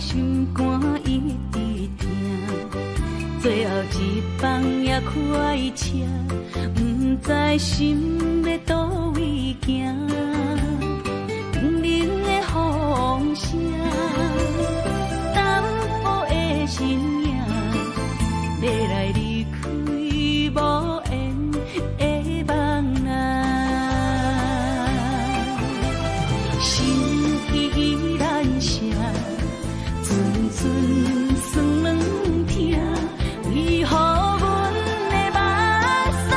心肝一直疼，最後一班也快車，毋知心欲佗位行。叮鈴的風聲，淡薄的身影，欲來離開無緣的夢啊。心依然寫，陣陣酸軟疼，為何阮的目屎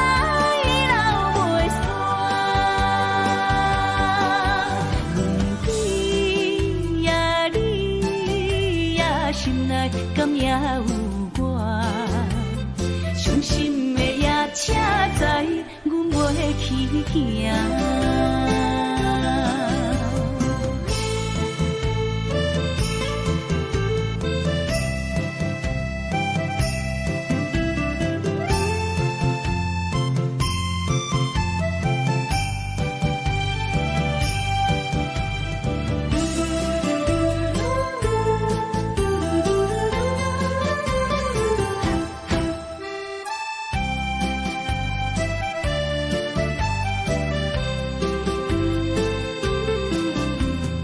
流袂煞？問你呀你呀，心內敢猶有我？傷心的夜車載，阮袂去行。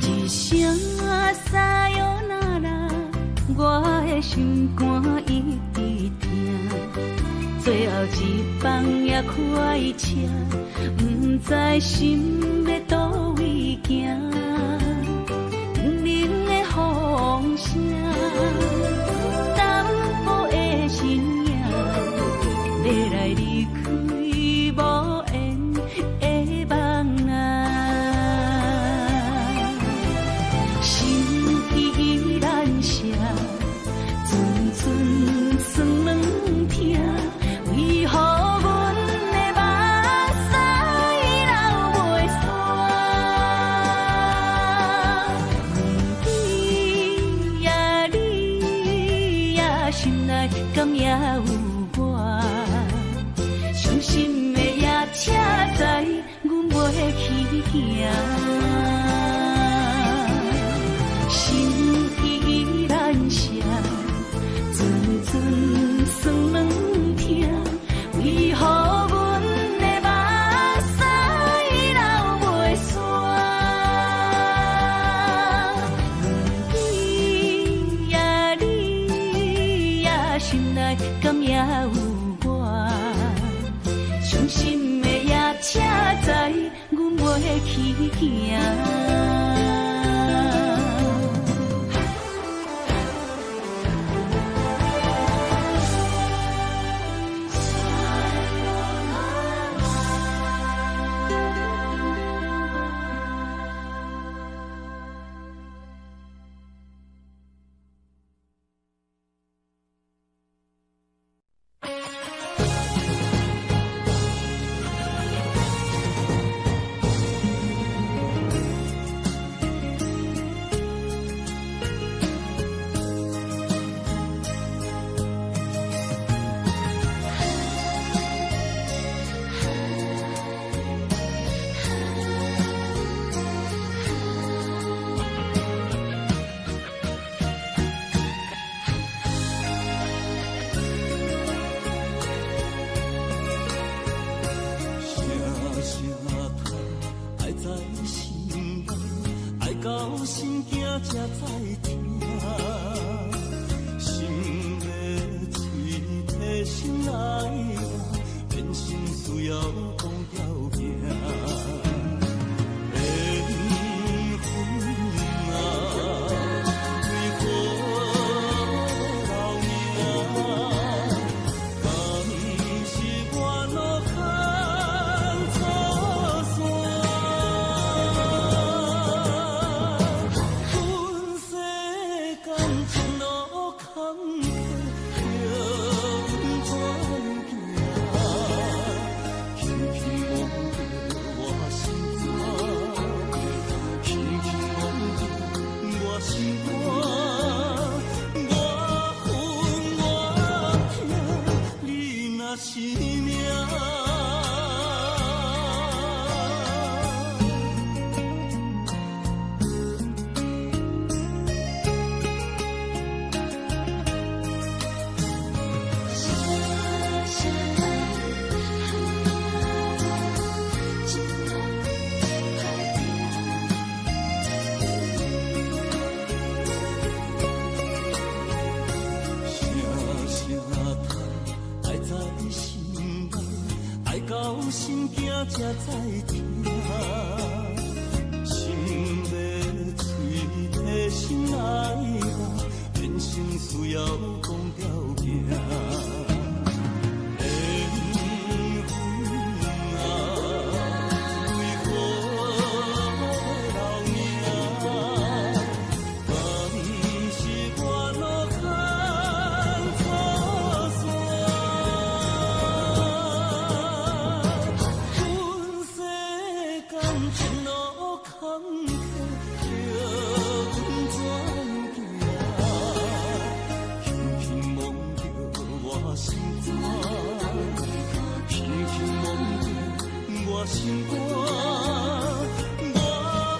一聲さよなら，我的心肝一直疼。最後一班也快車，毋知心欲佗位行。叮鈴的風聲，淡薄的身影，欲來離開無緣的夢啊。心依然寫，陣陣酸軟疼，為何阮的目屎流袂煞？問你呀你呀，心內敢猶有我？傷心的夜車載，阮袂去行。心依然寫，陣陣酸軟疼，為何阮的目屎流袂煞？問你呀你呀，心內敢猶有我？傷心的夜車載，阮袂去行。聲聲叹，愛在心內，愛到心驚才知疼。心的喙提心內話，人生需要講條件。緣分啊，為何留名？敢是我路牽錯線？阮世間情路坎坷，叫阮怎樣行？轻轻摸著。才知疼。心欲碎，提心爱我，人生需要讲条件。缘分啊，为何留名？敢是我路牵错线？阮世间情路坎坷，叫阮怎行？轻轻摸著我心肝，轻轻摸著我心肝，我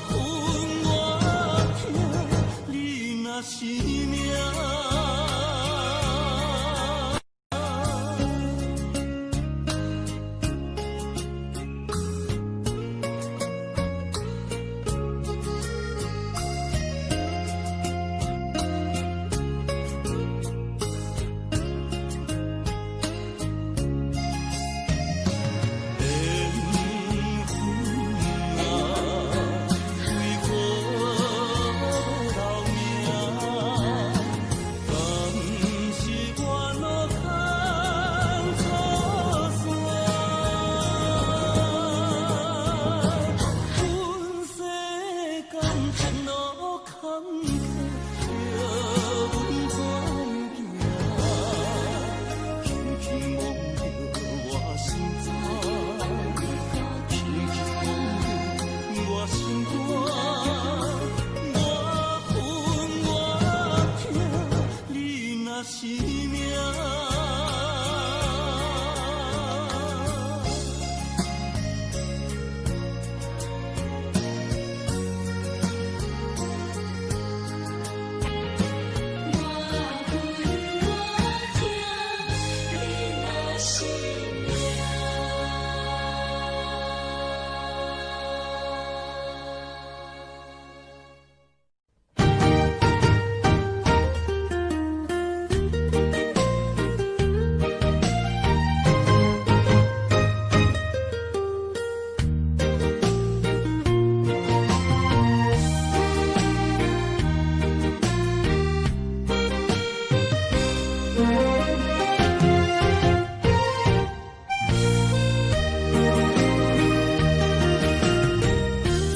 恨我疼，你若是命。缘分啊，为何留名？敢是我路牵错线？阮世间情路坎坷，叫阮怎行？轻轻摸著我心肝，轻轻摸著我心肝，我恨我疼，你若是命。我恨我疼，你若是命。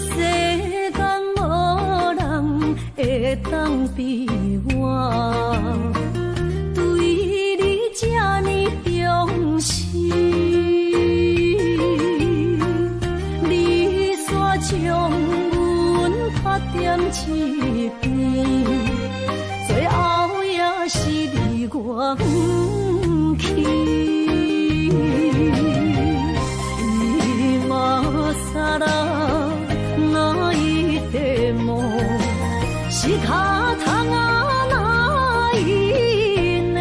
世间无人会当比我，对你这呢重视。你煞将阮拍踮一边，最后也是离我远去。今更泣いても仕方がないね。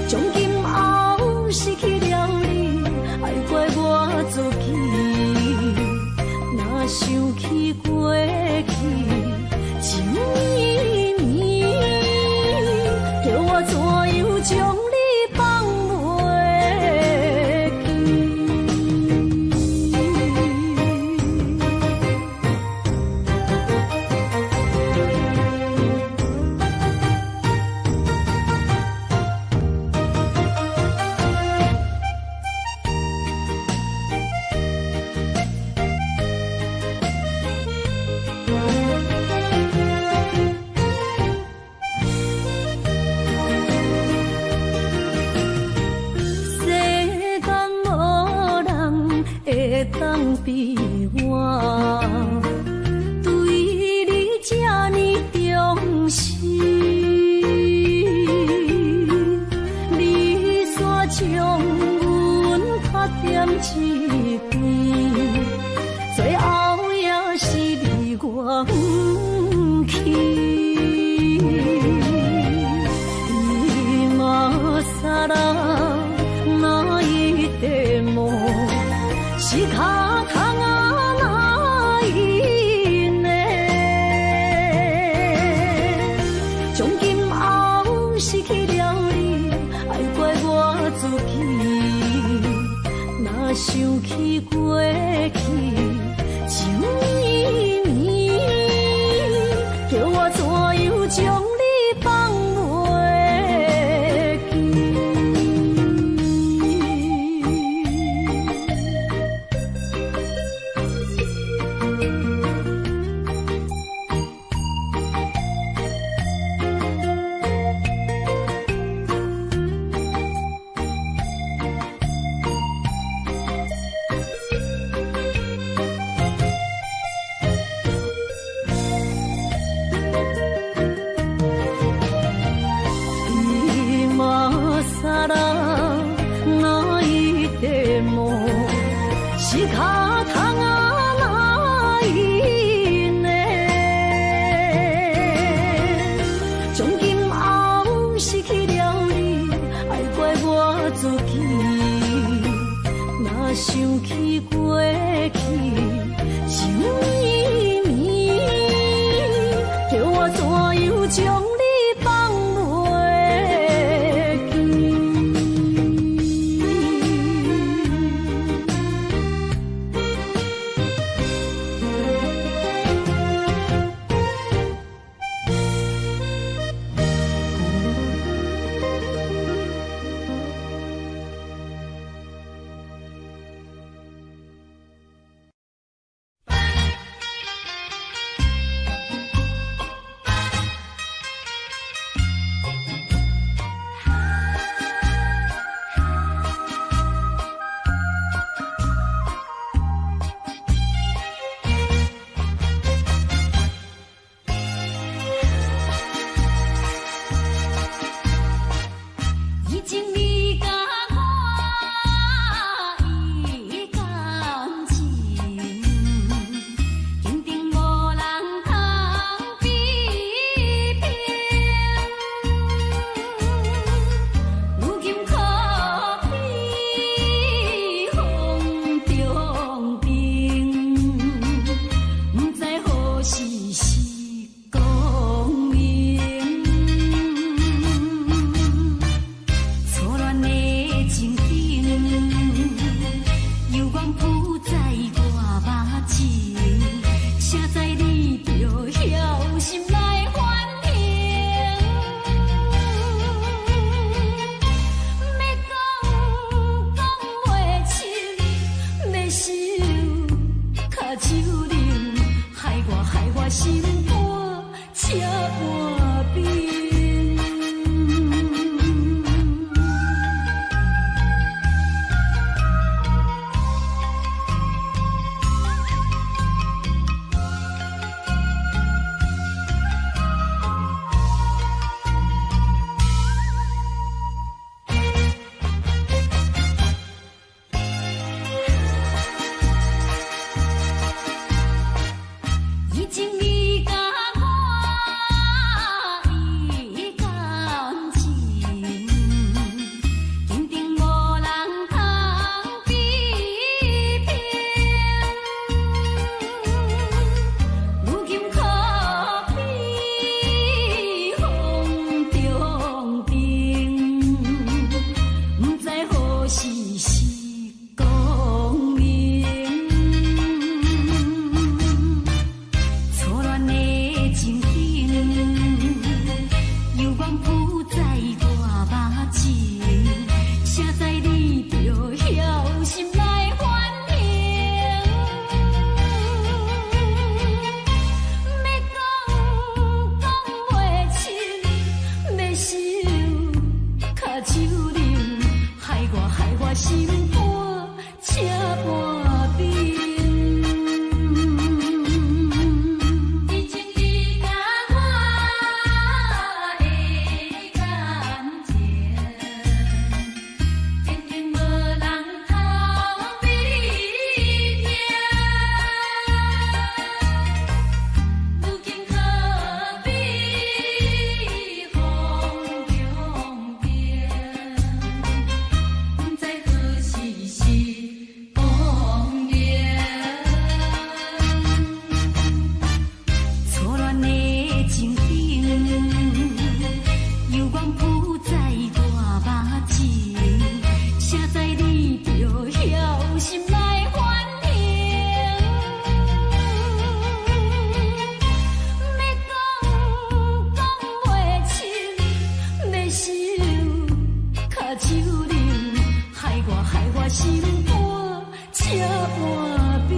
從今後失去了你，愛怪我自己。若想起過去情綿綿，叫我怎樣將你放袂記？世間無人會當比我，對你這呢重視。你煞將阮拍踮一邊，最後也是離我遠去。今更泣いても仕方がないね。從今後失去了你，愛怪我自己。想起過去，情綿綿，叫我怎樣將你放袂記？今さら泣いても仕方がないね。從今後失去了你，愛怪我自己。若想起過去，情綿綿，叫我怎樣將你放袂記？以前你佮我的感情，肯定無人通比拼。如今可比風中燈，不知何時是光明。初戀的情景，猶原浮在我目前，誰知你著枵心來反省。欲講講袂清，欲收跤手冷，害我害我心肝赤半冰。以前你佮我的感情，肯定無人通比拼。如今可比風中燈，不知何時是光明。初戀的情景，猶原浮在我目前，誰知你著枵心來反省。欲講講袂清，欲收跤手冷，害我害我心肝赤半冰。以前你佮我的感情，肯定無人通比拼。如今可比風中燈，不知何時是光心肝这半冰。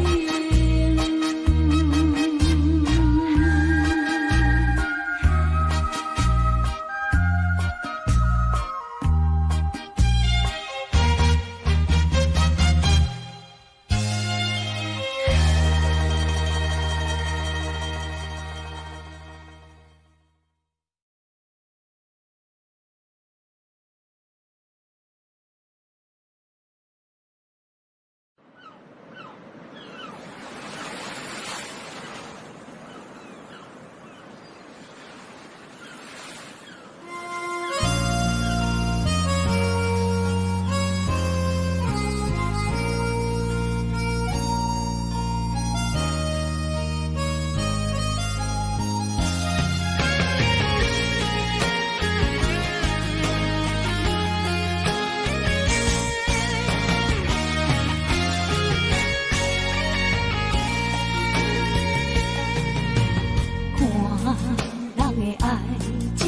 看人的爱情，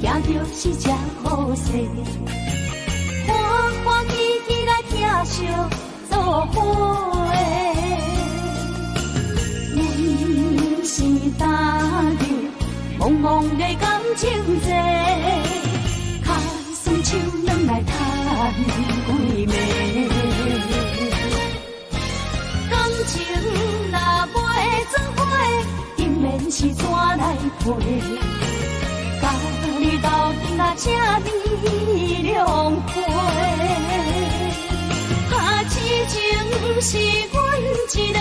行著是这好势，欢欢喜喜来疼惜做伙。阮是踏入茫茫的感情债，跤酸手软来趁几暝。感情若袂做伙，当然是怎来陪？佮你斗阵啊，这呢两回。啊，痴情是阮一个，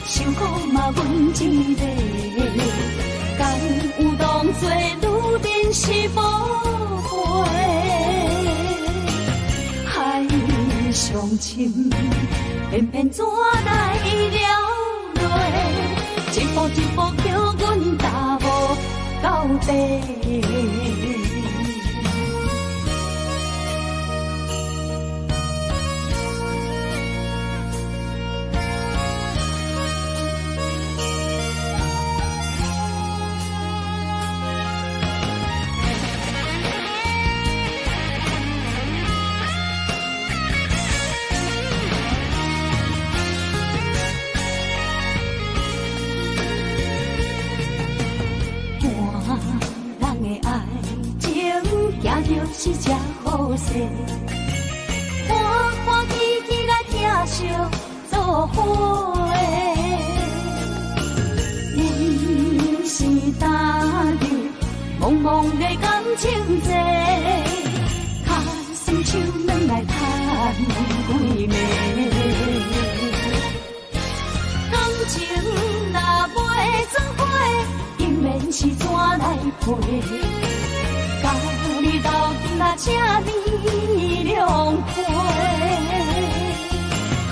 受苦嘛阮一个。敢有当作女人是宝贝？海上深，偏偏怎来了落？一步一步叫阮踏无到底。看人的爱情，行著是这好势，欢欢喜喜来疼惜做伙。阮是踏入茫茫的感情债，跤酸手软来趁几暝。感情若袂做伙，当然是怎来陪？佮你斗阵啊，这呢两回。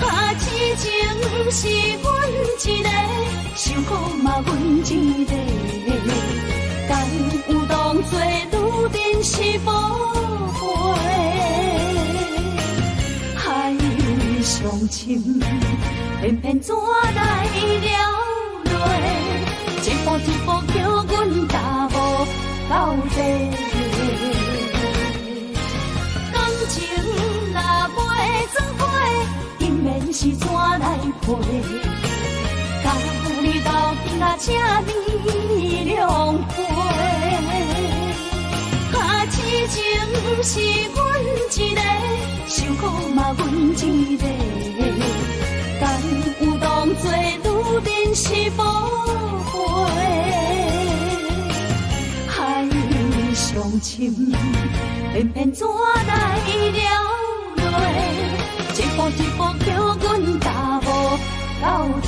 啊，痴情是阮一个，受苦嘛阮一个。敢有当作女人是宝贝？海上深，偏偏怎来了落？一步一步叫阮踏无到底。感情若袂做伙，当然是怎来陪？佮你斗阵啊，这呢两回。啊，痴情是阮一个，受苦嘛阮一个。敢有当作女人是宝贝？海上深，偏偏怎来了落？一步一步叫阮踏无到底。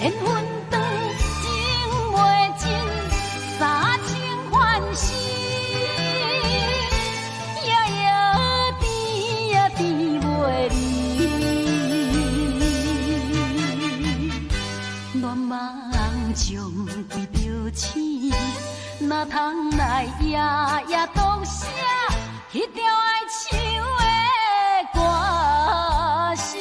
緣分長，情袂盡，三清煩死。夜夜甜呀甜袂離，願望將規著醒，哪通來夜夜獨寫彼條愛唱的歌詞。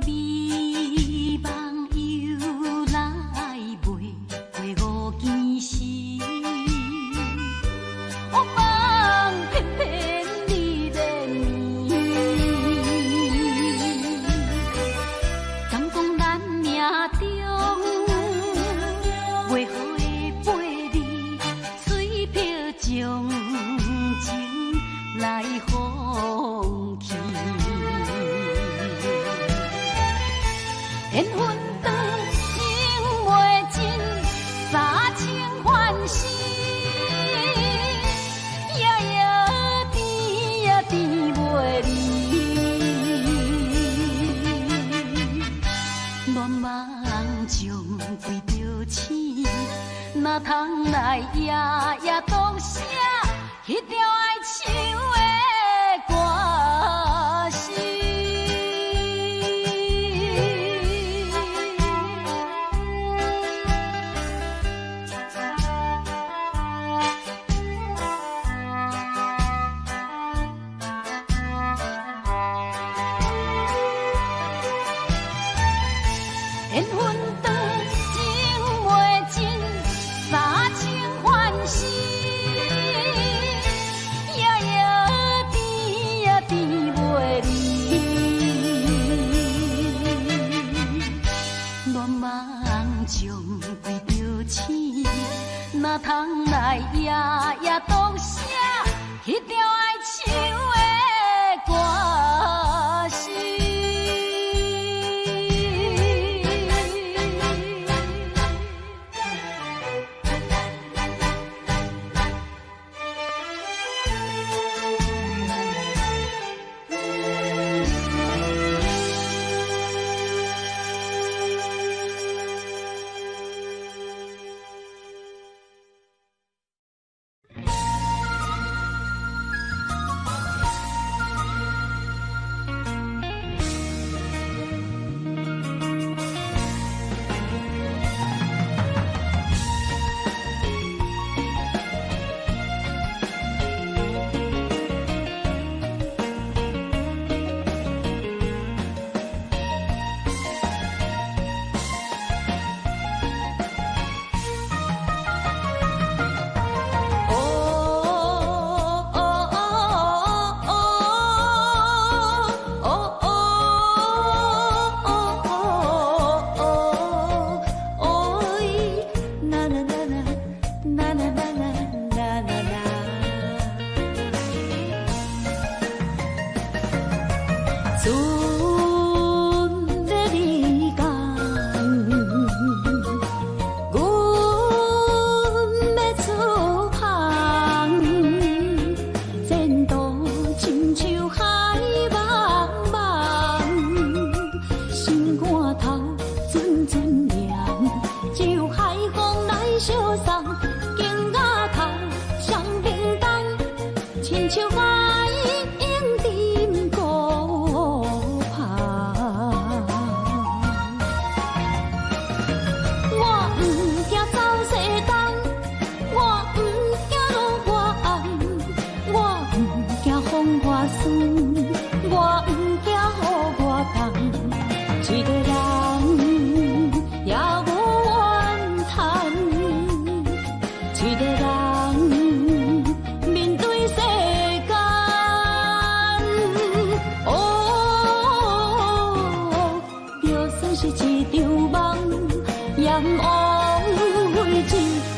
美夢由來袂過五更時，惡夢偏偏你連綿。敢講咱命中袂好的八字，催迫將情來放棄。緣分長，情袂盡，三清煩死。夜夜甜呀甜袂離，願望將規著醒，哪通來夜夜獨寫彼條愛唱的歌詞。緣分長，情袂盡，三清煩死。夜夜甜呀甜袂離，願望將規著醒，哪通來夜夜獨寫彼條愛唱的歌詞。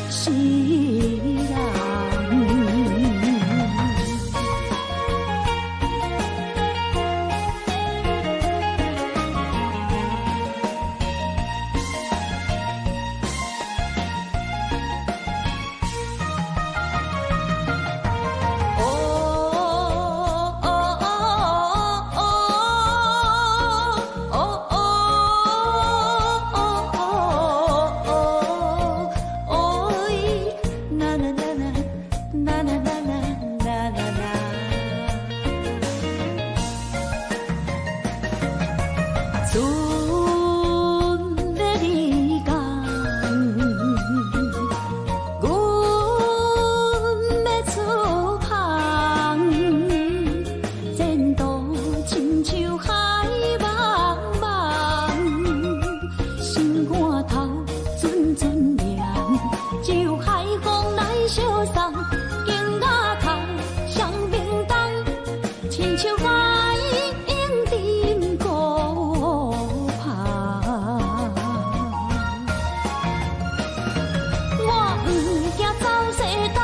世人。親像海湧陣鼓拍。我毋驚走西東，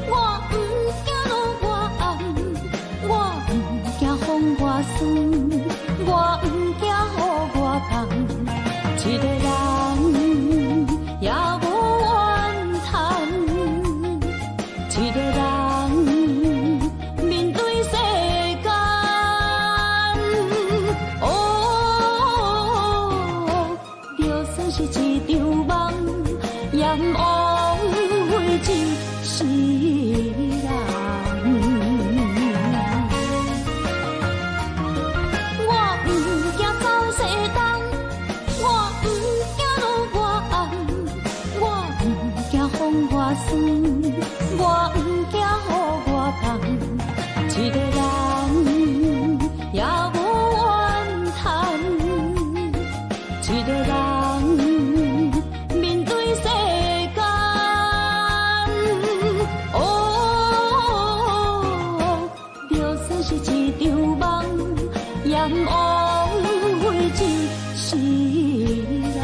我毋驚落外暗，我毋驚風外酸，我毋驚雨外重，一个人也無怨嘆，一個人面對世間。哦，就算是一場夢，也毋枉費一世人。我毋驚走西東，我毋驚落外暗，我毋驚風外酸，我毋驚雨外重，一個人也無怨嘆，一個人面對世間。哦，就算是一場夢，也毋枉費一世人。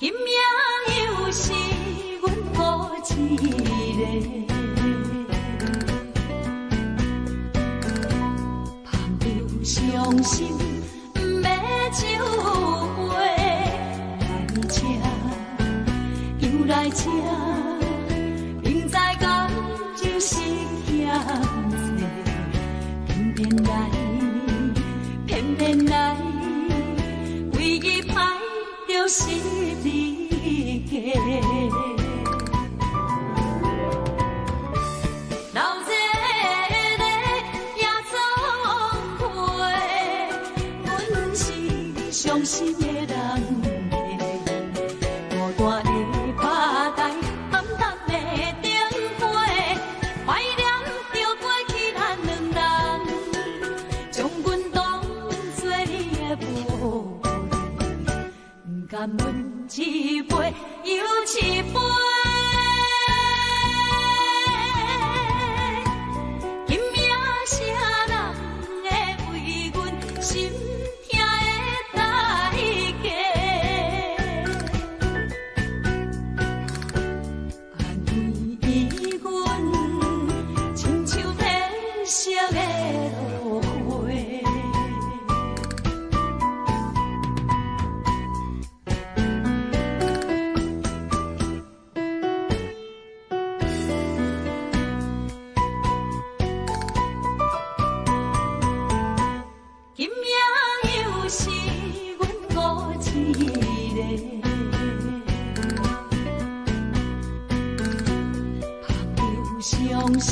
今夜又是阮孤一个。捧著傷心欲酒杯，來這又來這，明知感情是欠債，偏偏來，偏偏來，規日歹著十字架。留這个耶穌會，阮是傷心的人客，孤單的吧台，暗淡的燈火，懷念著過去咱兩人，將阮當作你的寶貝，毋甘阮一杯又一杯。今夜啥人會為阮心疼的代價？按呢阮親像褪色的落花。今夜又是阮孤一个，捧著傷心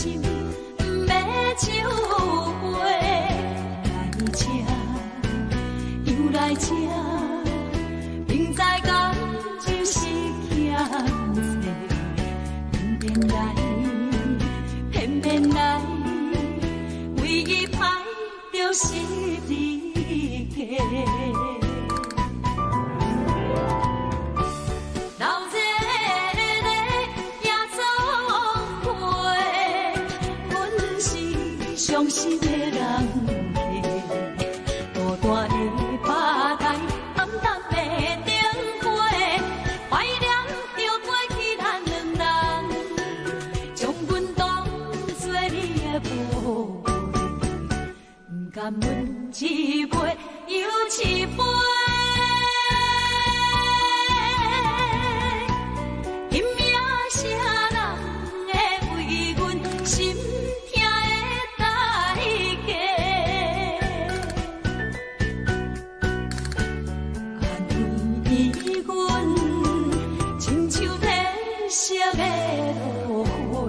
欲酒杯，來這又來這，明知感情是欠債，偏偏來，偏偏來，規日歹著十字架。留這个耶穌會，阮是傷心的人客，孤單的吧台，暗淡的燈火，懷念著過去咱兩人，將阮當作你的寶貝，毋甘阮一杯又一杯。今夜啥人會為阮心疼的代價？按呢阮親像褪色的落花。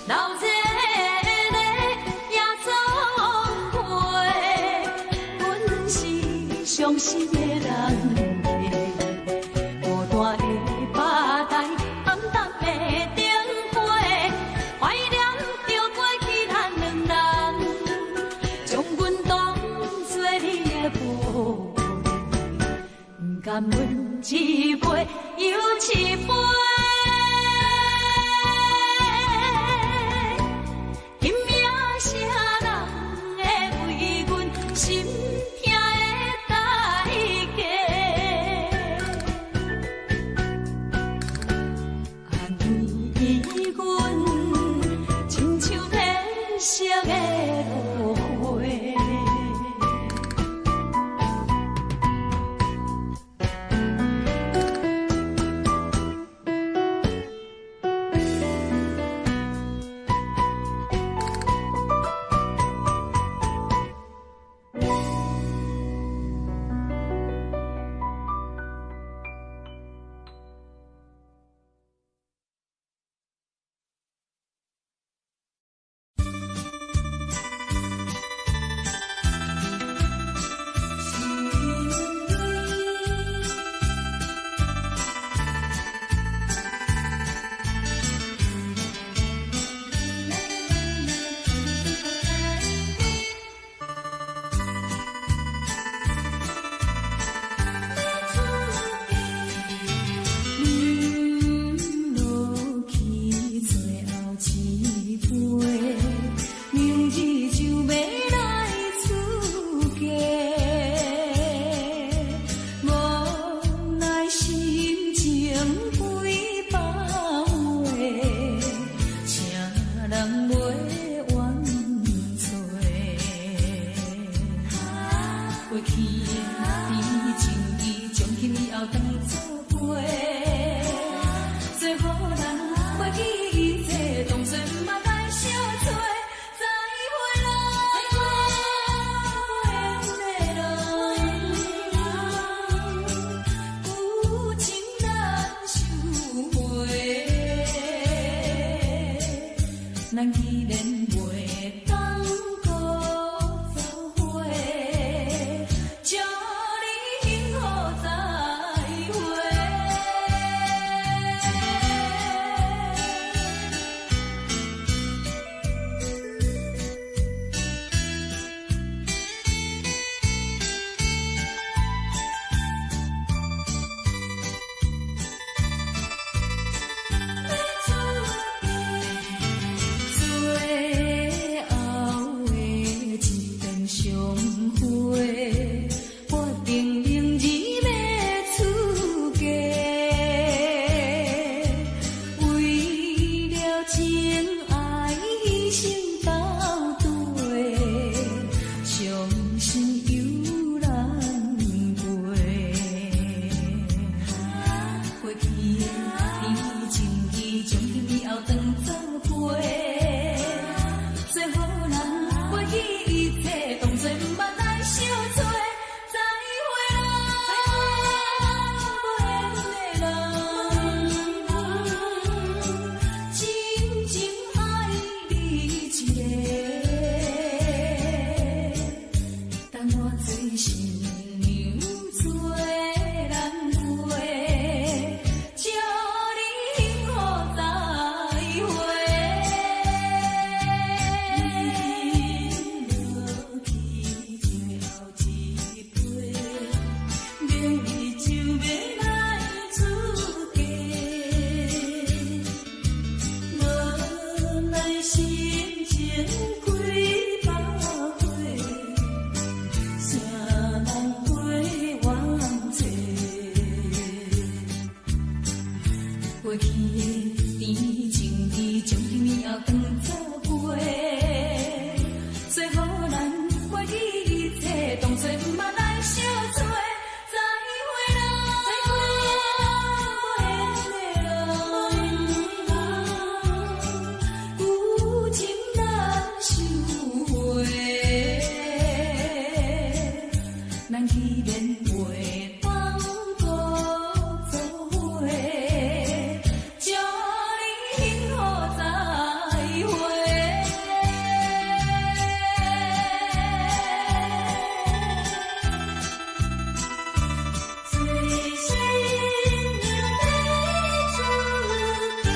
留這个耶穌會，阮是傷心的人客，孤單的吧台，暗淡的燈火，懷念著過去咱兩人，將阮當作你的寶貝，毋甘阮一杯又一杯。今夜啥人會為阮心疼的代價？按呢阮親像褪色的落花。甜情意從今以後當做陪。做予人過去一切，當作毋捌來相揣。再會啦，無緣的人，舊情難收回。咱既然袂當閣做伙，祝你幸福再會。最後的一遍相會，決定明日欲出嫁。為了情愛犧牲到底，傷心猶難過。過去的甜情意，從今以後當做陪。做予人過去一切，當作毋捌來相揣。再會啦，無緣的人，真情愛你一個，等我做新娘做難過，祝你幸福再會。落去最後一杯，明日就欲來出嫁。無奈心情幾百回，誰人陪我做？過去的甜情意，從今以後當做陪。做予咱過去一切，當作毋捌來相揣。再會啦，無緣的人，舊情難收回。咱既然袂當閣做伙，祝你幸福再會。做新娘欲出嫁。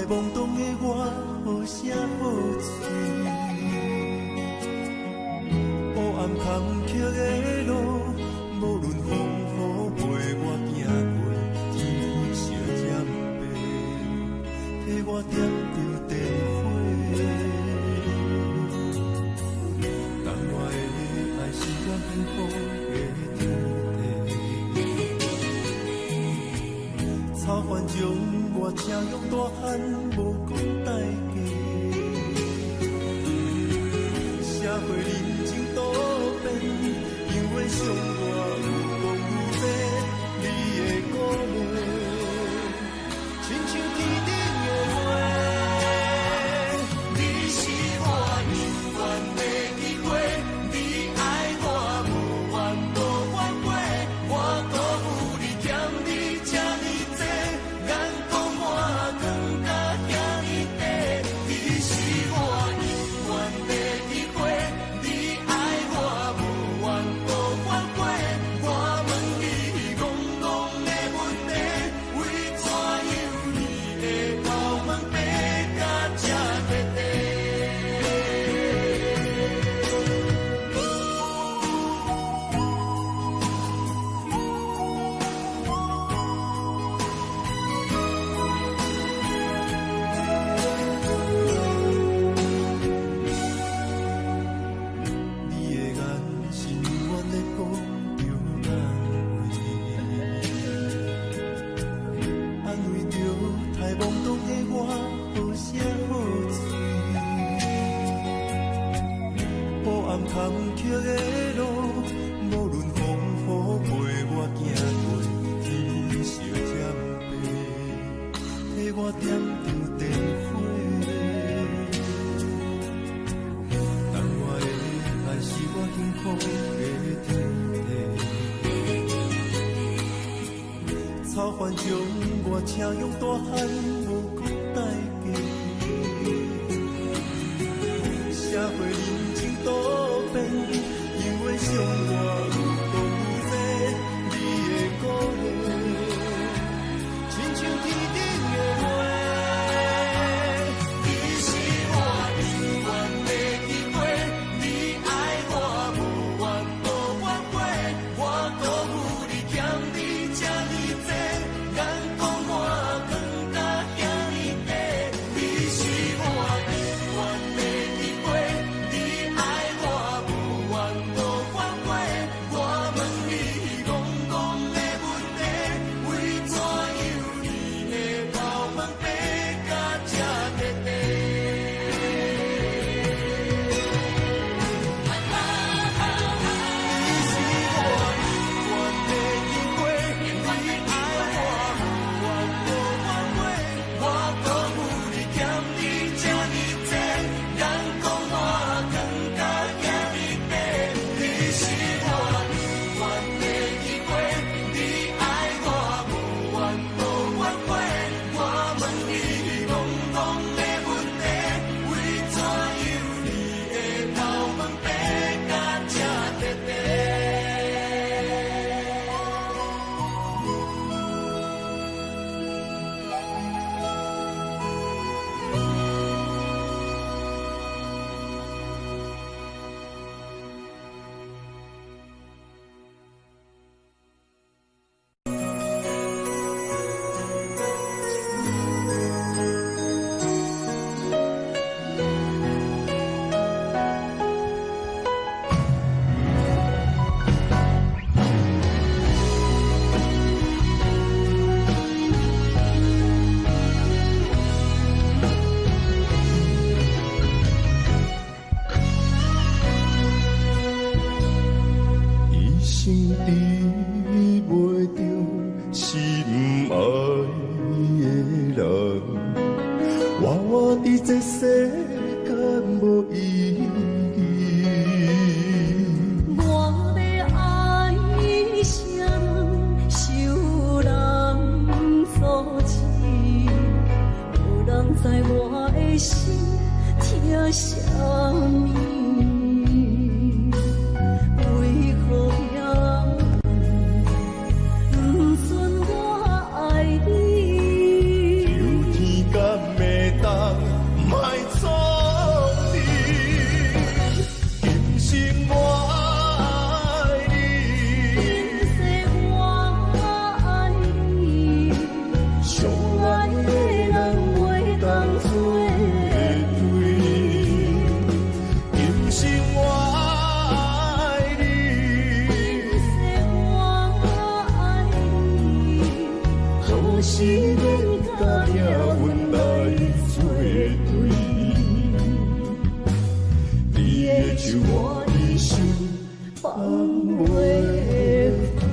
懵懂的我好聲好喙。黑暗坎坷的路，無論風雨陪我行過，天色漸白，替我點著燈火。但我的愛是我幸福的天地。草原將我請養大漢，無講代價。社會人情多變，永遠傷我愈講愈濟，你的鼓勵，親像天頂的月。你是我永遠的機會，你愛我無怨無反悔，我辜負你欠你這呢濟，眼光我藏甲遐呢短。你是我永遠的機會，你愛我無怨無反悔，我問你戇戇的問題，為怎樣你會頭毛白甲這徹底？你的眼神永遠咧講著安慰，安慰著太懵懂的我好聲好喙。黑暗坎坷的路，無論風雨陪我行過，天色漸白，替我點著燈火。但我的愛是我幸福的天地。草原將我請養大漢，無講代價。社會人情多變，永遠傷我愈講愈濟，你的鼓勵，親像天頂的月。你是我永遠的機會，你愛我無怨無反悔，我辜負你欠你這呢濟，眼光我藏甲遐呢短。你是我永遠的機會，你愛我無怨無反悔，我問你戇戇的問題，為怎樣你會頭毛白甲這徹底？你是我永遠的機會，你愛我無怨無反悔，我辜負你欠你這呢濟，眼光我藏甲遐呢短。你是我永遠的機會，你愛我無怨無反悔，我問你戇戇的問題，為怎樣你會頭毛白甲這徹底？一生得袂著心愛的人，活活佇這世間無意義。我欲愛啥人，受人阻止，無人知我的心疼啥物。為何遐爾生放袂開。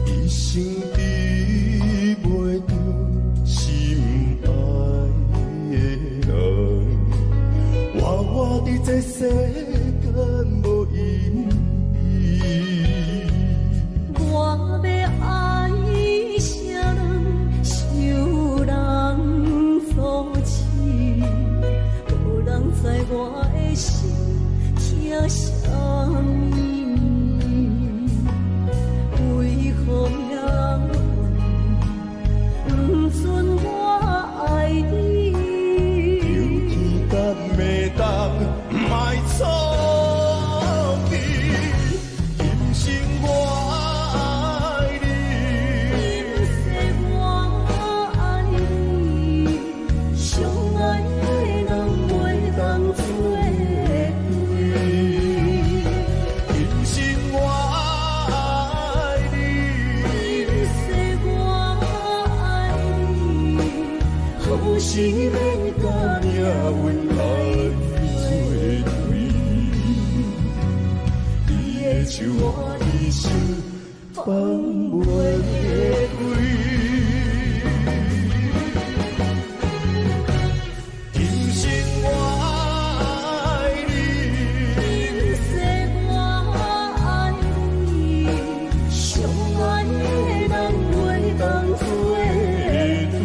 一生得袂著心愛的人，活活佇這世間無意義。我欲愛啥人，受人阻止，無人知我的心疼啥物。為何命運不准我愛你？求天敢會當莫創治，今生我愛你。今世我愛你，相愛的人袂當做對。今生我愛你，今世我愛你，何時免佮命運來作對？你的手我一生放袂開。今生我愛你，今世我愛你，相愛的人袂當做對。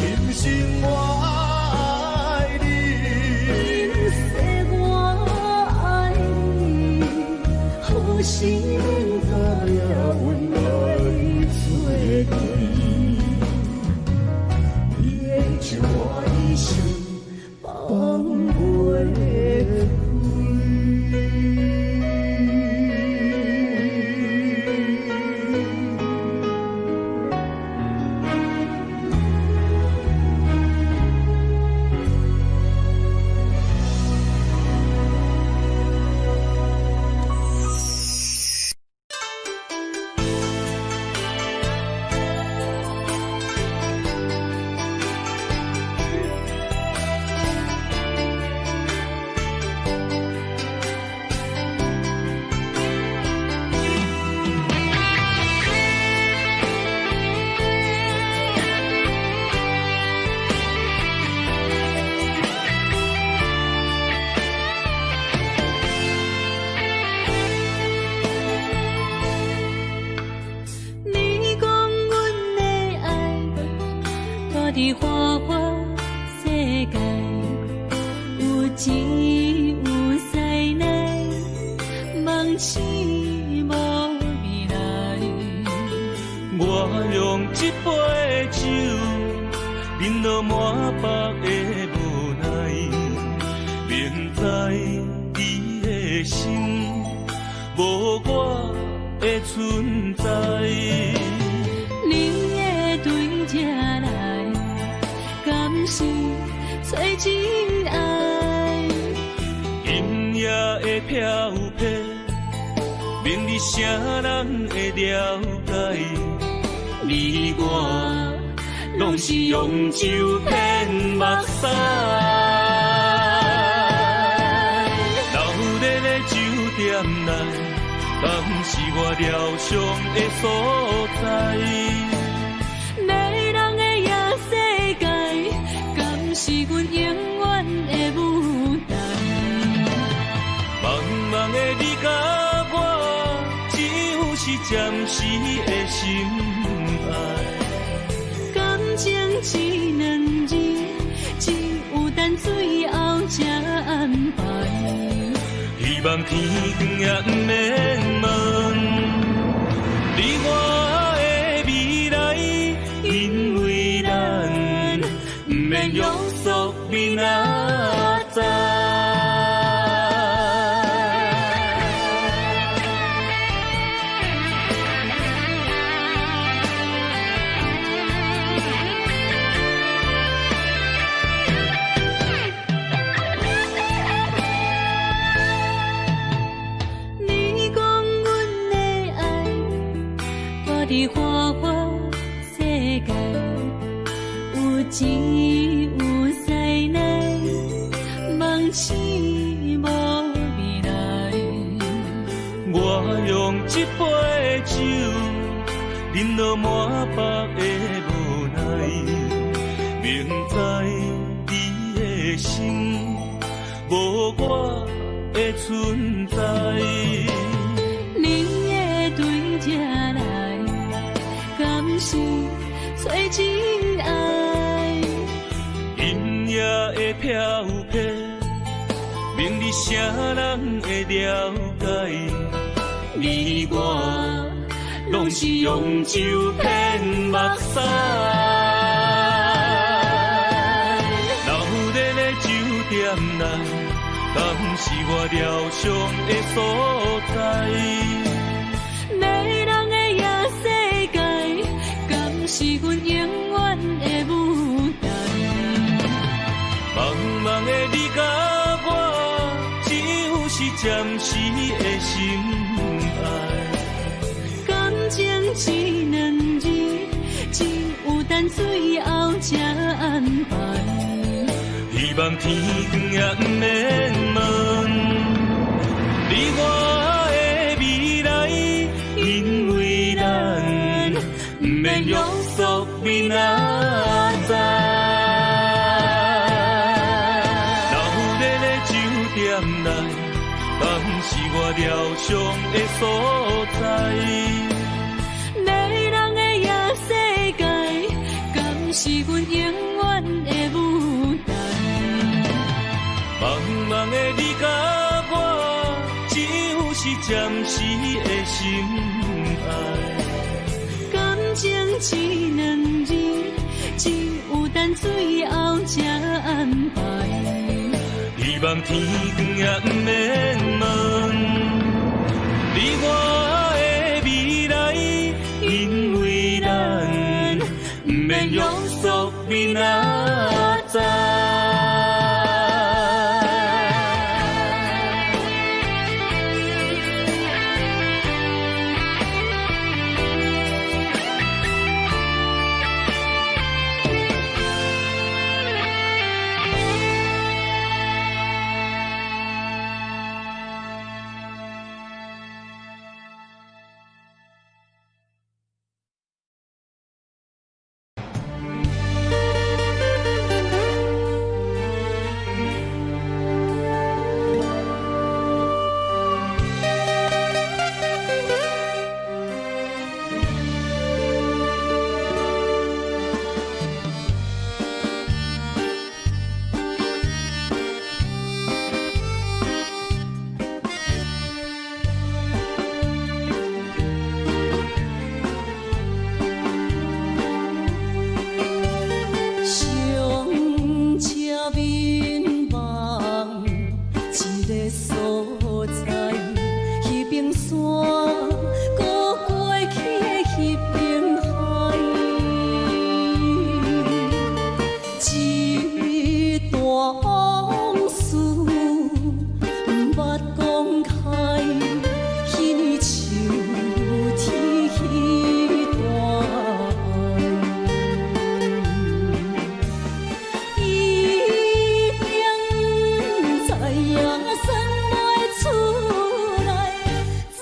今生我愛你，今世我愛你，何時免佮命運來作對？你的手我一生放放袂袂開。你講阮的愛，蹛佇花花世界，有錢有勢內，夢醒無未來。我用這杯酒，飲到滿腹的無奈，明知伊的心無我的存在。你會對這來，敢是找真愛？今夜的飄泊，免你啥人會了解？你我攏是用酒騙目屎。鬧熱的酒店內，敢是我療傷的所在？迷人的夜世界，敢是阮永遠的舞台？茫茫的你佮我，只有是暫時的心愛。感情這兩字，只有等最後才安排。希望天光也毋免問你我的未來，因為咱毋免約束明仔載。佇花花世界，有錢有師奶，夢醒無未來。我用這杯酒，飲到滿腹的無奈，明知你的心無我的存在。你會對這來，敢是找真愛？今夜的飄泊，明日誰人會了解？你我攏是用酒騙目屎。闹熱的酒店內，敢是我療傷的所在？迷人的夜世界，敢是阮永遠的舞台？茫茫的你佮我，只有是暫時的心愛。感情這兩字，只有等最後才安排。希望天光也毋免問，你我的未來，因為咱毋免約束明仔載。鬧熱的酒店內，敢是我療傷的所在？迷人的夜世界，敢是阮永遠的舞台？茫茫的你佮我，只有是暫時的心愛。感情這兩字，只有等最後才安排。希望天光也毋免問，你我的未來，因為咱毋免約束明仔載。知影算袂出來，總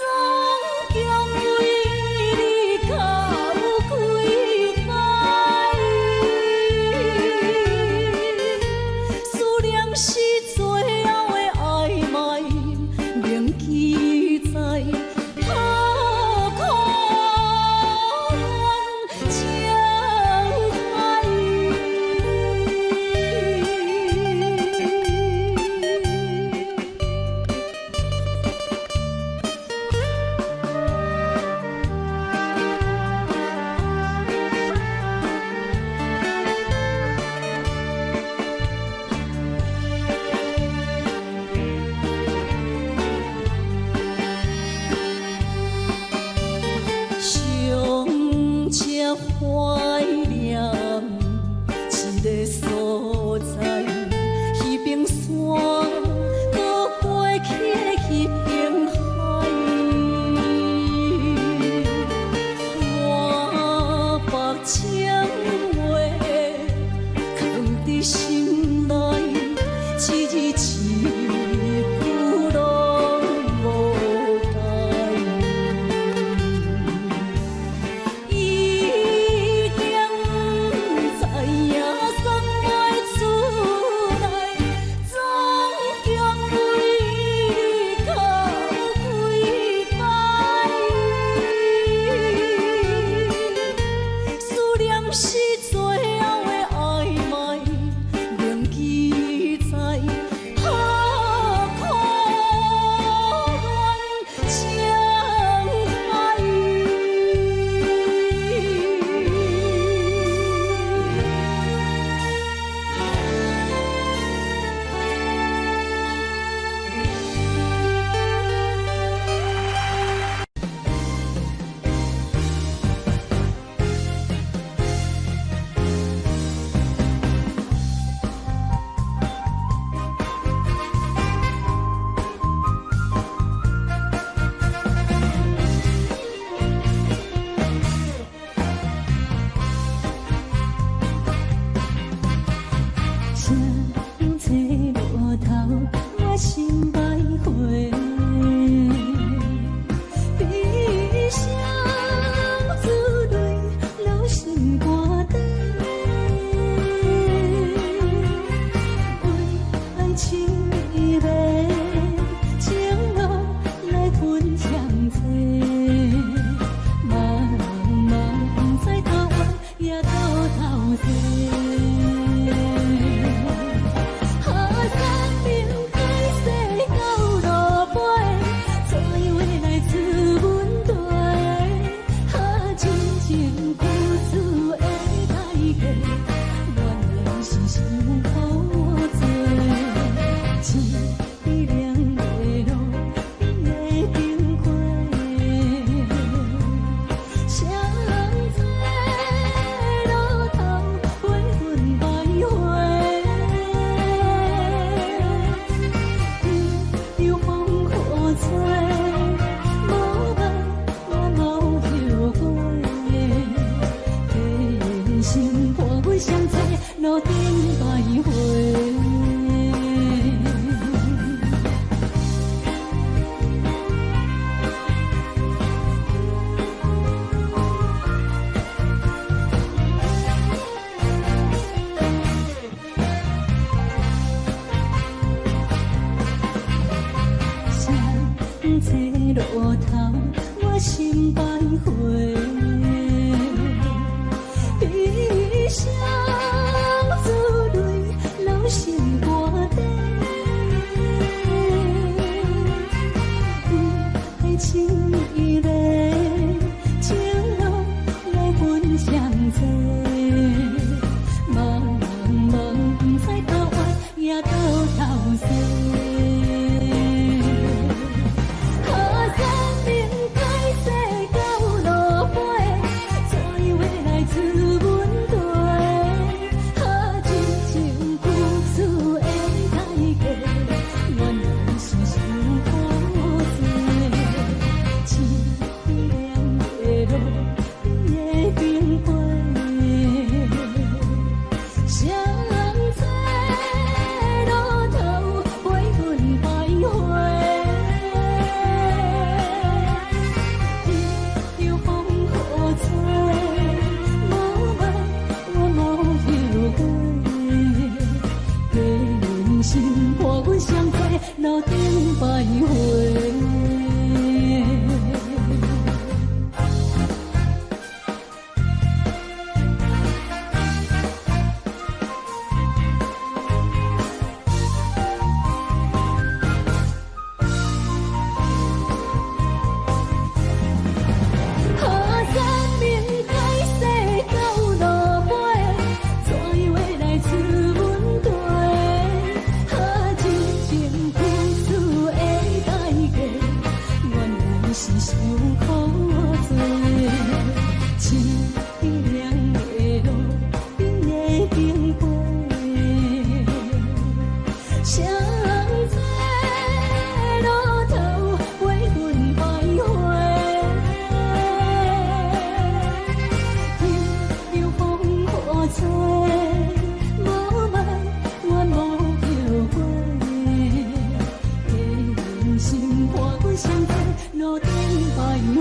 頭，我心徘徊。悲傷珠淚流心肝底，為愛情伊的情路來分相濟，茫茫不知頭歪也到頭西。河山明海西到落尾，怎樣會來出阮地？何真情付出的代價，原來是傷苦濟。凄涼的路，你的冰杯，谁在路頭陪阮徘徊？任由風雨吹，無愛我無後悔。假人生伴阮相做路頂徘徊。河山明海西到落尾，怎樣會來出阮地？何真情付出的代價，原來是傷苦濟。凄涼的路，你的冰杯，谁在路頭陪阮徘徊？任由風雨吹，無愛我無後悔。假人生伴阮相做路頂徘徊。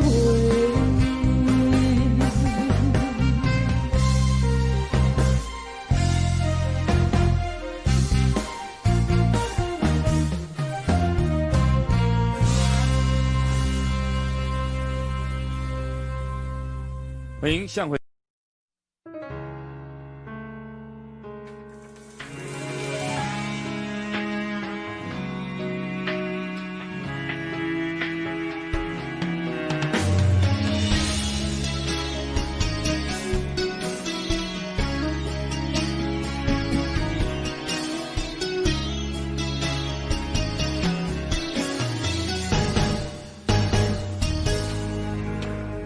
歡迎向回。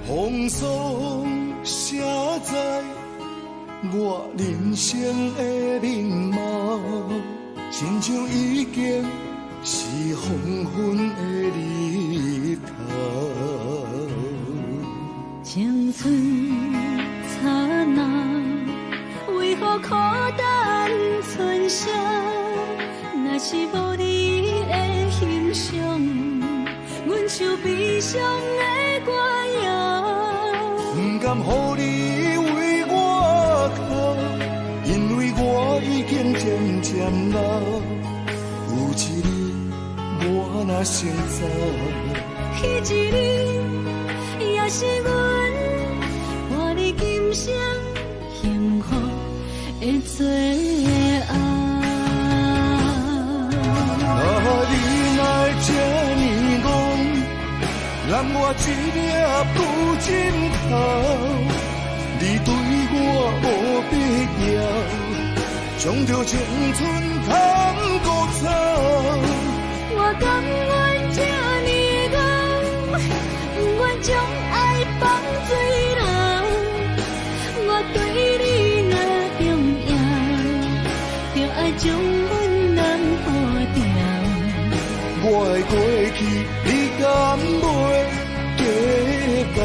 風霜寫在我人生的面貌，親像已經是黃昏的日頭。青春剎那，為何苦等春宵？若是無你的欣賞，阮像悲傷的歌謠。不甘予你為我哭，因為我已經漸漸老。有一日我若先走，彼一日也是阮伴你今生幸福的最後。啊，你哪會這呢戇，揽我一粒拄枕頭，你對我無必要，將著青春趁孤草。我甘願這呢怣，不願將愛放水流。我對你若重要，就愛將阮攬好牢。我的過去，你敢袂計較？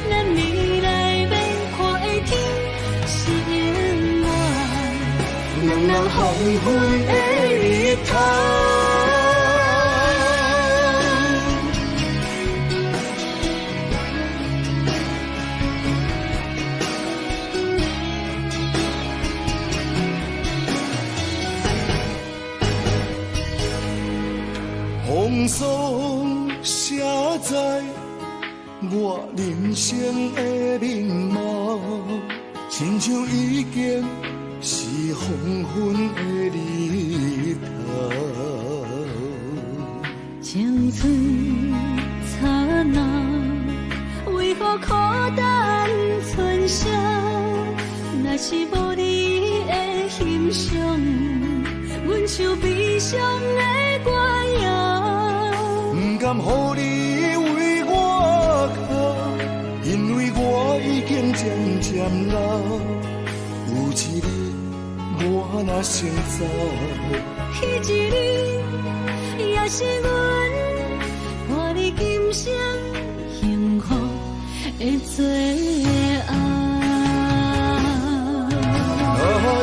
咱未來欲看的天是永遠，兩人黃昏的日頭。風霜寫知我人生的面貌，亲像已经是黄昏的日头。青春刹那，为何苦等春宵？若是无你的欣赏，阮像悲伤的歌谣。不甘予你为我哭，因为我已经渐渐老。有一日我若先走，彼一日也是阮伴你今生幸福的最后。啊，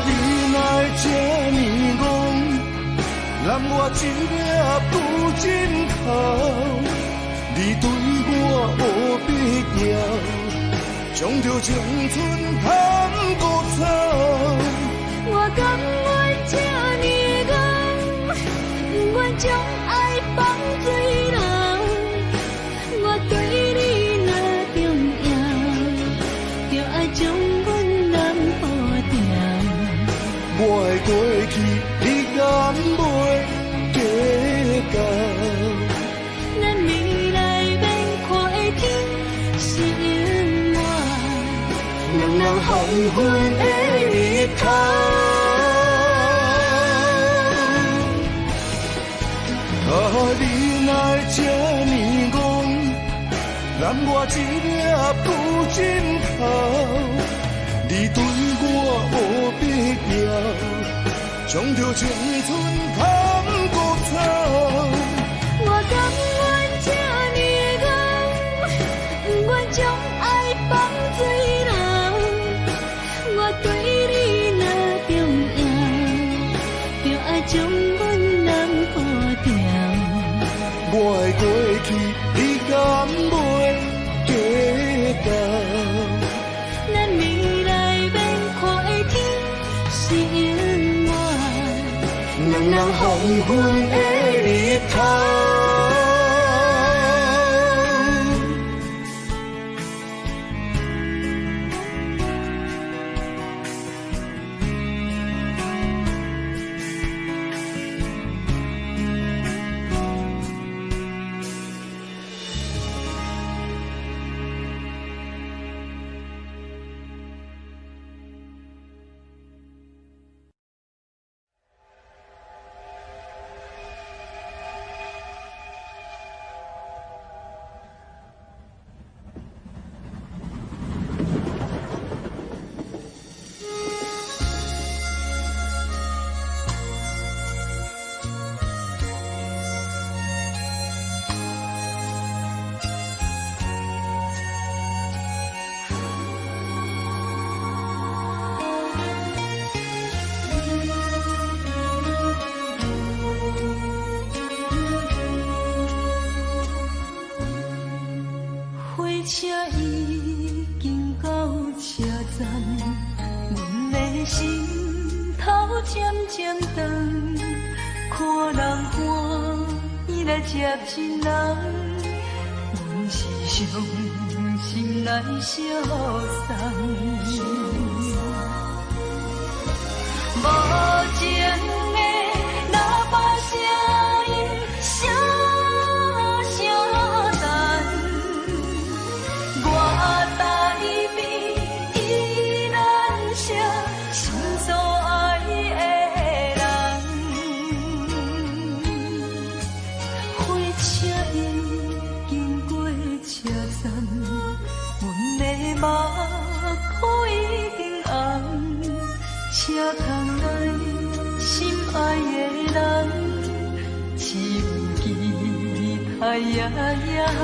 你若会这呢戆，揽我一粒拄枕头，你对我无必要，将着青春趁孤走。我甘愿这呢戆，不愿将爱放水流。我对你若重要，就爱将阮揽好掉。我的过去，你敢袂计较？咱未来欲看的天是永远，两人黄昏的日头。啊，你若会这呢戆，揽我一粒拄枕头，你对我无必要，将着青春趁孤走。我甘愿这呢戆，不愿将爱放水流。我对你若重要，就爱将阮揽好掉。我的过去，你敢袂计较？咱未来欲看的天是永远，两人黄昏的日头。火车已经到车站，阮的心头渐渐长，看人欢喜来接亲人，阮是伤心来相送。无情的喇叭声音，声声等。我台边依然是心所爱的人。火车已经过车站，阮的目眶已经红，车窗内心爱的人，只有期待夜夜梦。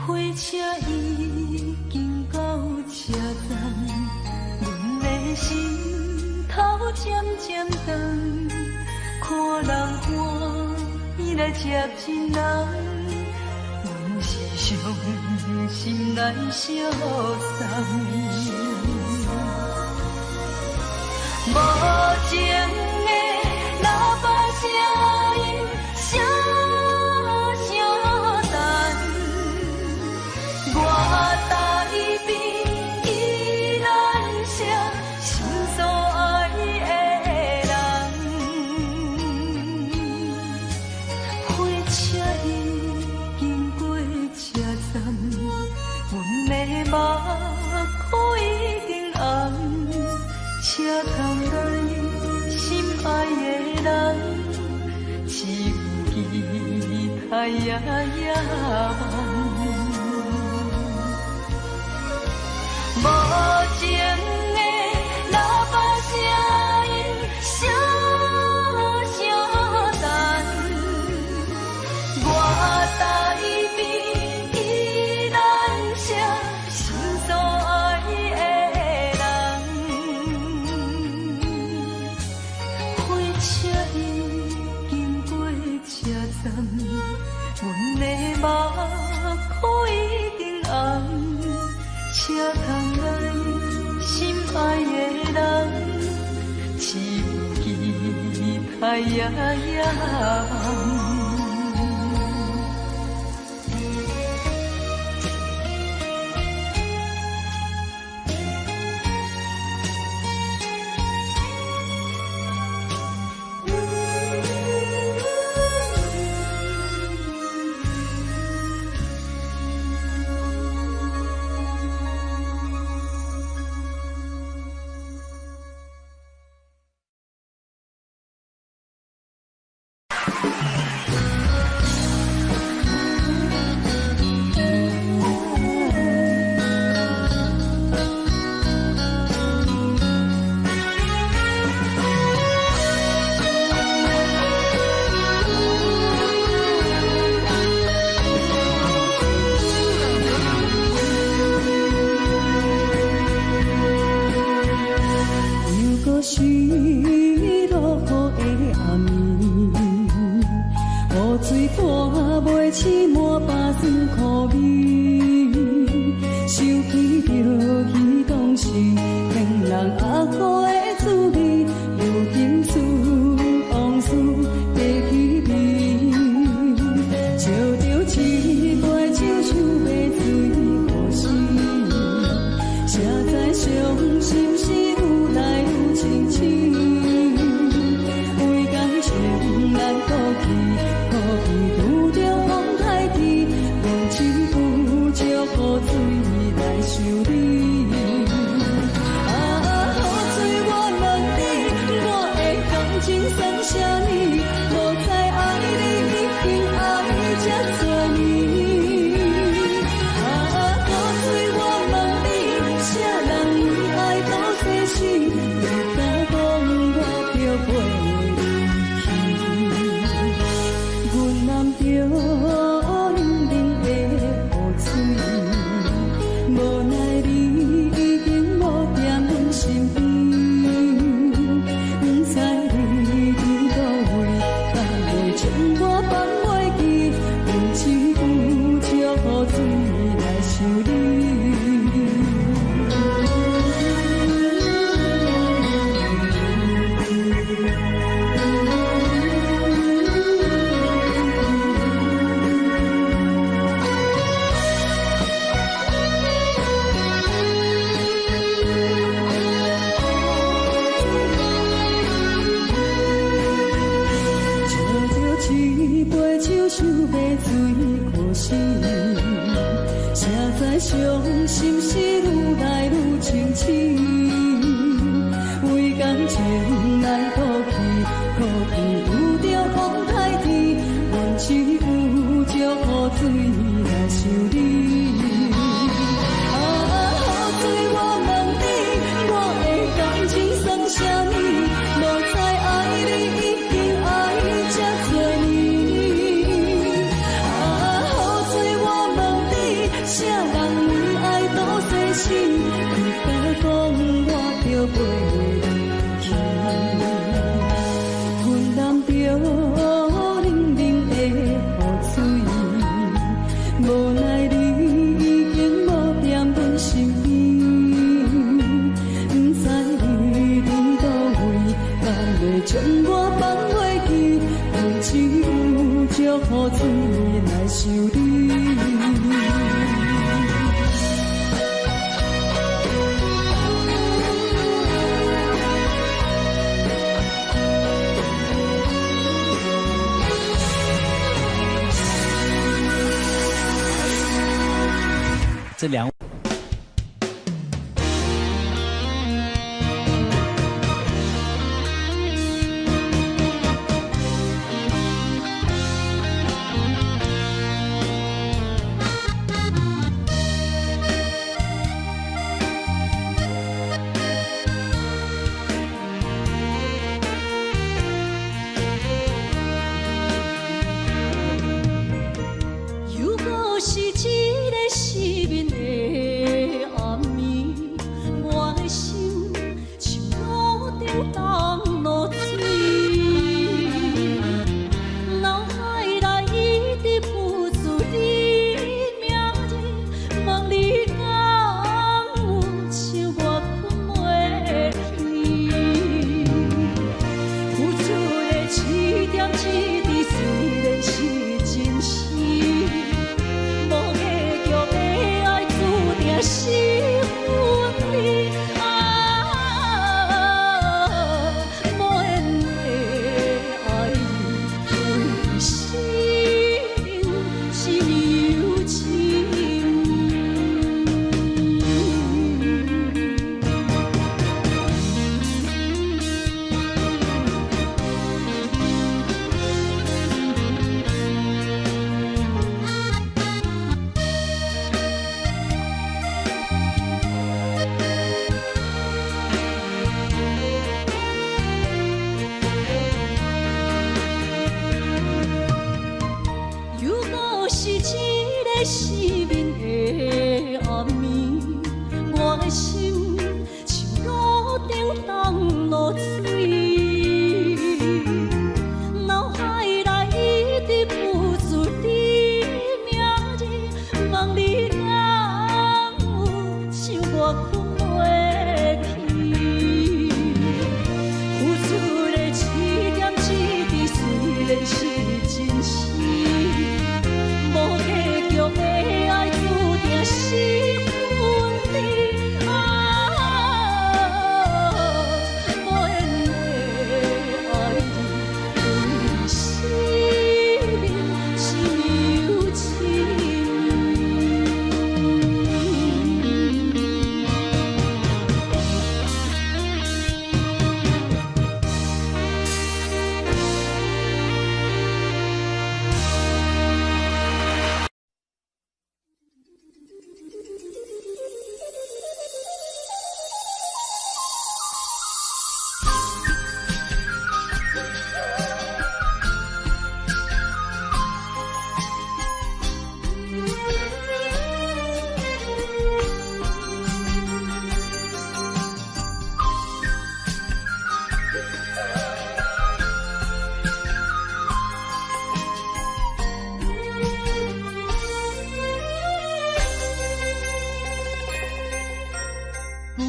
火车已经到车站，阮的心头渐渐长，等，看人歡喜來接真人，阮是傷心來相送。無情的喇叭聲音，聲聲等，我台邊宜蘭城心所愛的人，火車已經過車站，阮的目眶已經紅。車窗內心愛的人，只有期待也野望。無情的喇叭聲音，聲聲等，我台邊宜蘭城心所愛的人，火車已經過車站，阮的目眶已經紅。車窗內心愛的人，只有期待也野望。又閣是落雨的暗暝，雨水看袂醒滿腹酸苦味，想起著彼當時騙人阿哥的滋味，如今思往事提起味，照著一杯酒想欲醉何時？才知傷心事愈來愈清醒，為感情難過去，苦比拄著風海天，阮只有借雨水來想你。啊，雨水我問你，我的感情算啥物？無知愛你已經愛這多年。啊，雨水我問你，啥人為愛到世死？你敢講我著陪你去？阮攬著冷冷的雨水，無奈你已經無踮阮身邊，不知你佇佗位，敢會將我放袂記？阮只有借雨水來想你。照著一杯酒，想欲醉可惜，才知傷心事愈來愈清醒。為感情難過去，苦比拄著風颱天，阮只有借雨水來想你。啊，雨水我問你，我的感情算啥物？無知愛你已經愛這多年。啊，雨水我問你，啥人為愛到世死？你敢講我著陪你去？我放袂記，只有祝雨水來想你。這兩。又閣是一个失眠的暗暝，我的心像炉中冬露水，脑海内一直浮出你名字，问你敢有像我睏袂去？付出的一点一滴，虽然是真实。无结局的爱，注定是分离。啊，无缘的爱你，为生命只有情。又閣是一个失眠的暗暝，我的心像炉中冬露水，脑海内一直浮出你名字，问你敢有像我睏袂去？付出的一点一滴，虽然是真实。无结局的爱，注定是分离。啊，无缘的爱你，为生命只有情。雾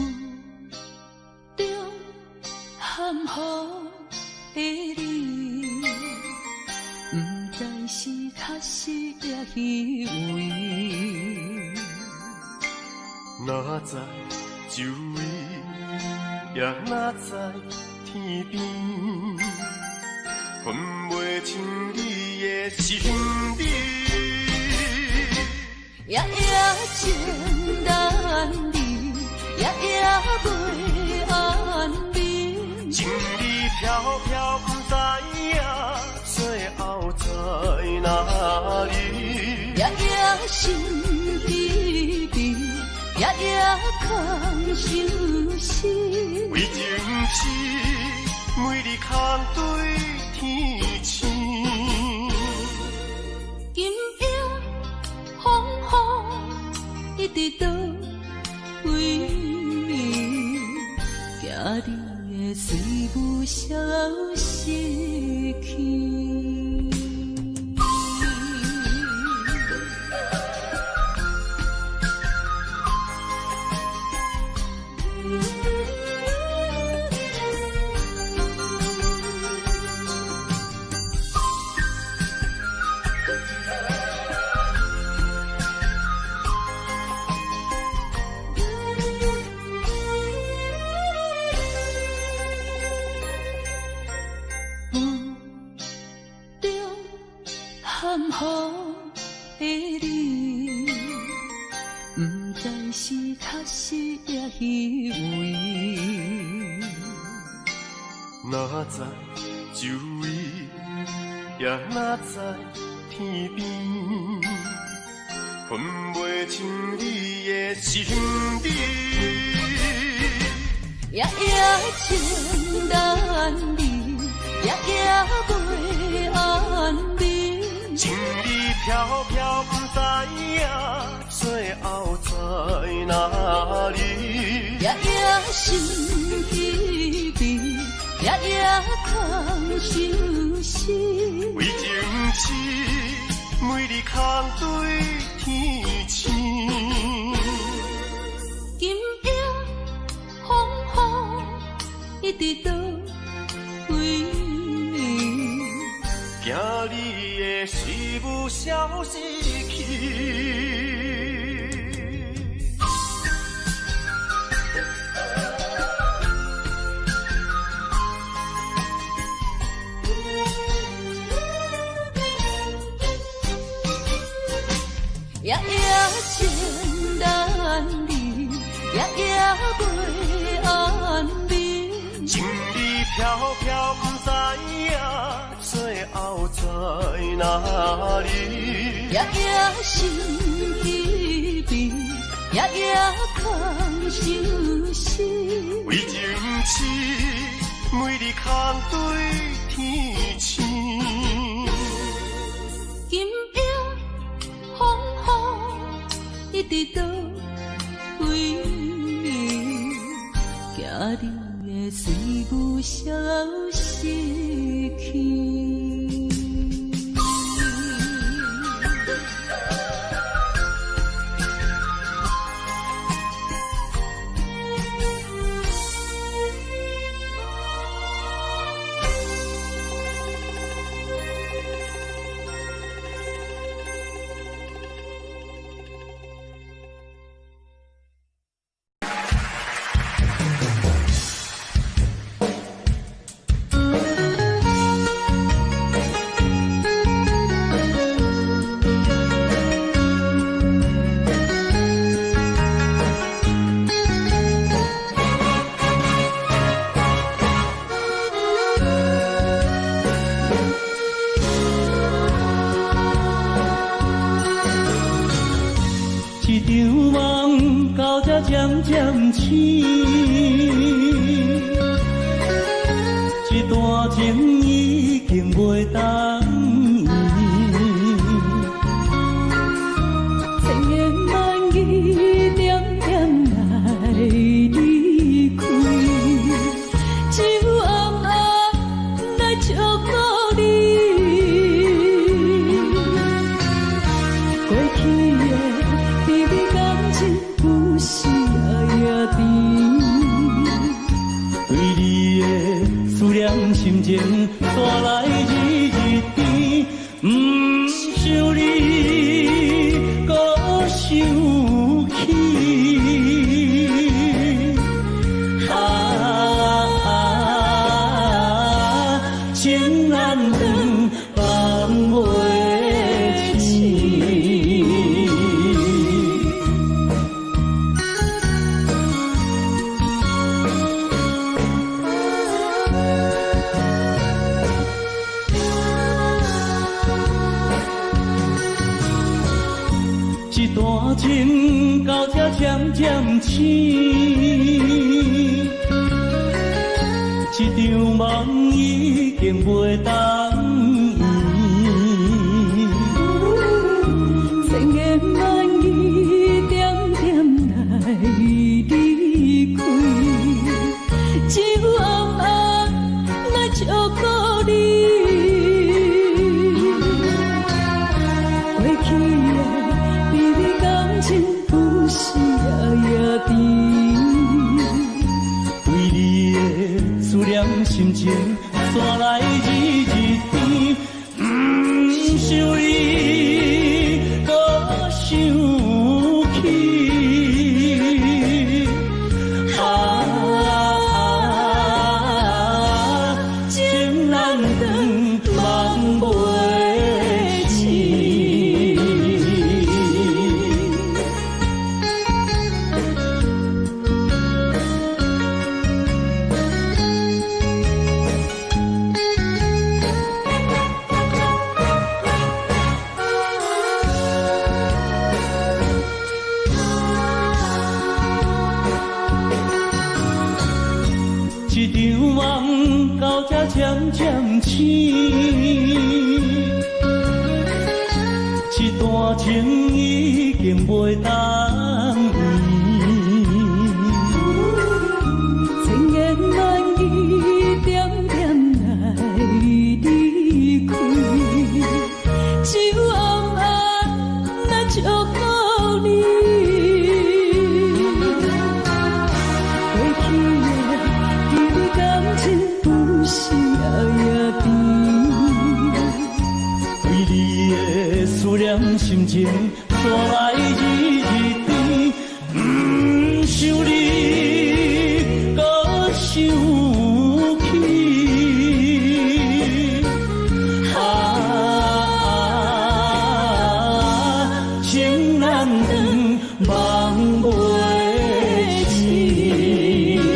中含糊的你，毋知是确实抑虚伪。哪知周围，也哪知天边，分袂清你的心理。夜夜情难离，夜夜袂安眠。情理飘飘，不知影最后在哪里。夜夜心疲疲，夜夜空相思。为情痴，每日空对天星。今夜风雨一直倒位，惊你会随雾消失去。暗号的你，毋知是确实抑虚伪。哪知周围，也哪知天边，分袂清你的心理。夜夜情难离，夜夜袂安眠。情理飘飘不知影，最后在哪里？夜夜心疲惫，夜夜空相思。为情痴，每日空对天星。今夜风雨一直倒位？惊你的思慕消失去。夜夜情难离，夜夜袂安眠。情理飘飘不知影，最后在哪里？夜夜心疲惫，夜夜空相思。为情痴，每日空对天星。今夜风雨一直倒位？惊你的思慕消失去。一场梦到这渐渐醒，这段情已经袂当圆。千言万语点点来离开，只有暗暗来照顾你。过去的甜蜜感情有时也甜。对你的思念心情，煞来日日甜，毋想你，阁想起。啊，情难断，放袂清。一段情到这渐渐醒，这场梦已经袂当圆。千言万语点点来离开，只有暗暗来照顾你。过去的甜蜜感情有时也甜。对你的思念心情，煞来日日甜，毋想你，阁想起。啊，情难断，醒。這段情已經袂當圓。千言萬語點點來離開，只有暗暗來祝福你。過去的甜蜜感情有時也甜。對你的思念心情，煞來日日甜。毋想你，閣想起。啊，情難斷，夢袂醒。謝謝。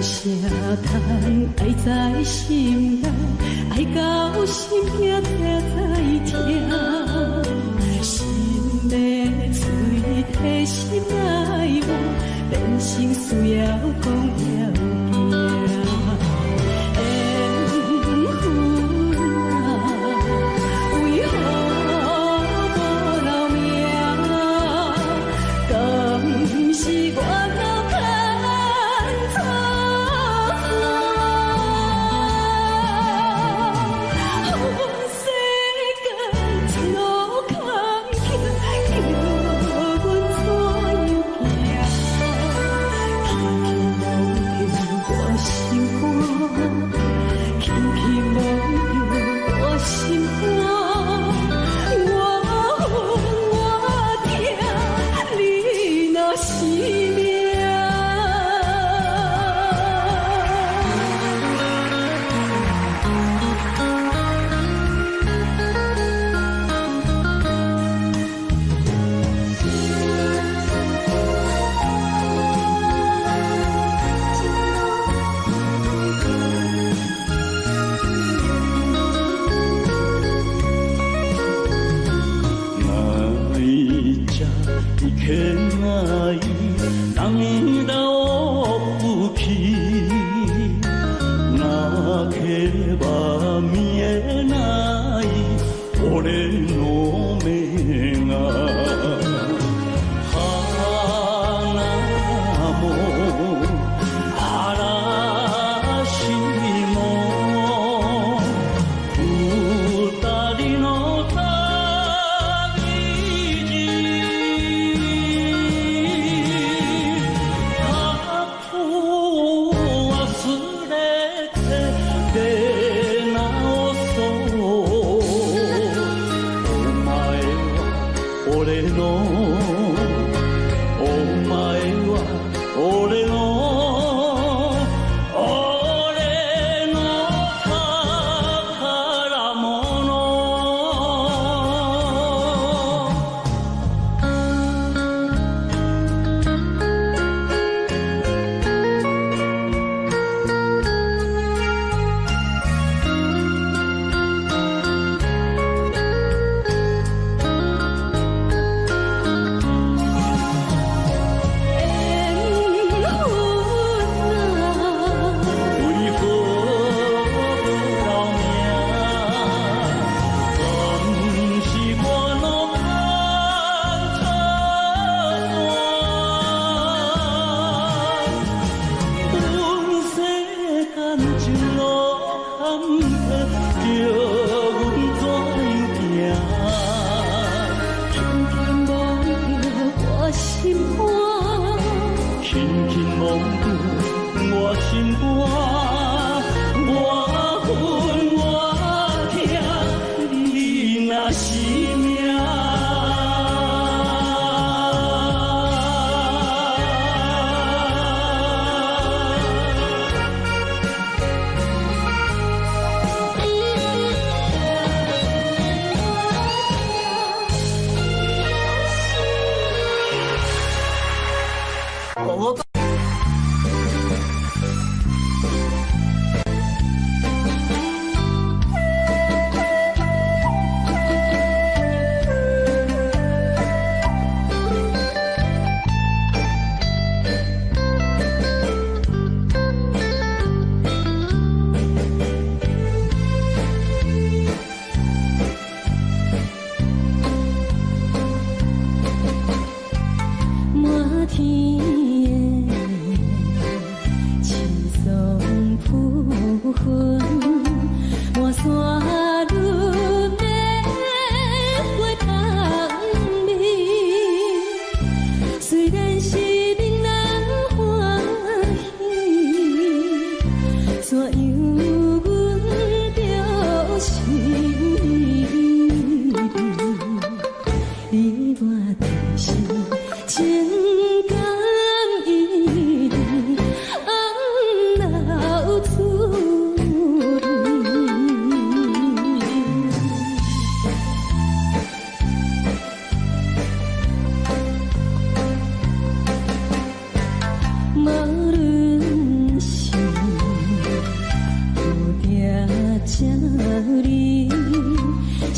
聲聲嘆愛在心內，愛到心疼疼再疼，心的喙提心愛我，變成需要講要行。緣分啊，為何無留名？敢是我老看錯線？世間一路坎坷，叫阮怎樣行？輕輕摸著我心肝，輕輕摸著我心肝，我恨我疼，你若是命。泣いちゃいけない涙を拭き泣けば見えない俺の目が花も嵐も二人の旅路過去を忘れて出直そうお前は俺のお前は俺の俺の宝物。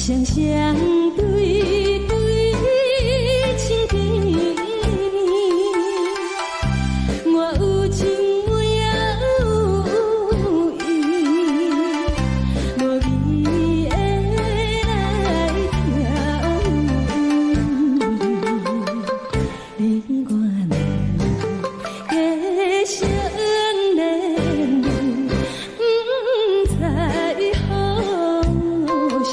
雙雙對對親甜蜜。我有情我也有意，無味的來調。你我兩個相連，毋知何時。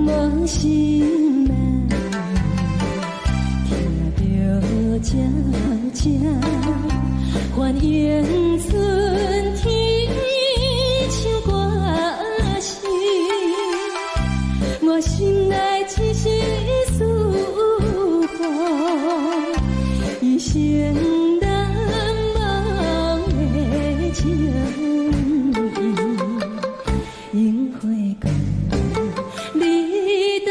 我心內聽著聲聲，歡迎春天唱歌聲，我心內一絲思慕，一生難忘的情意，櫻花糕你斗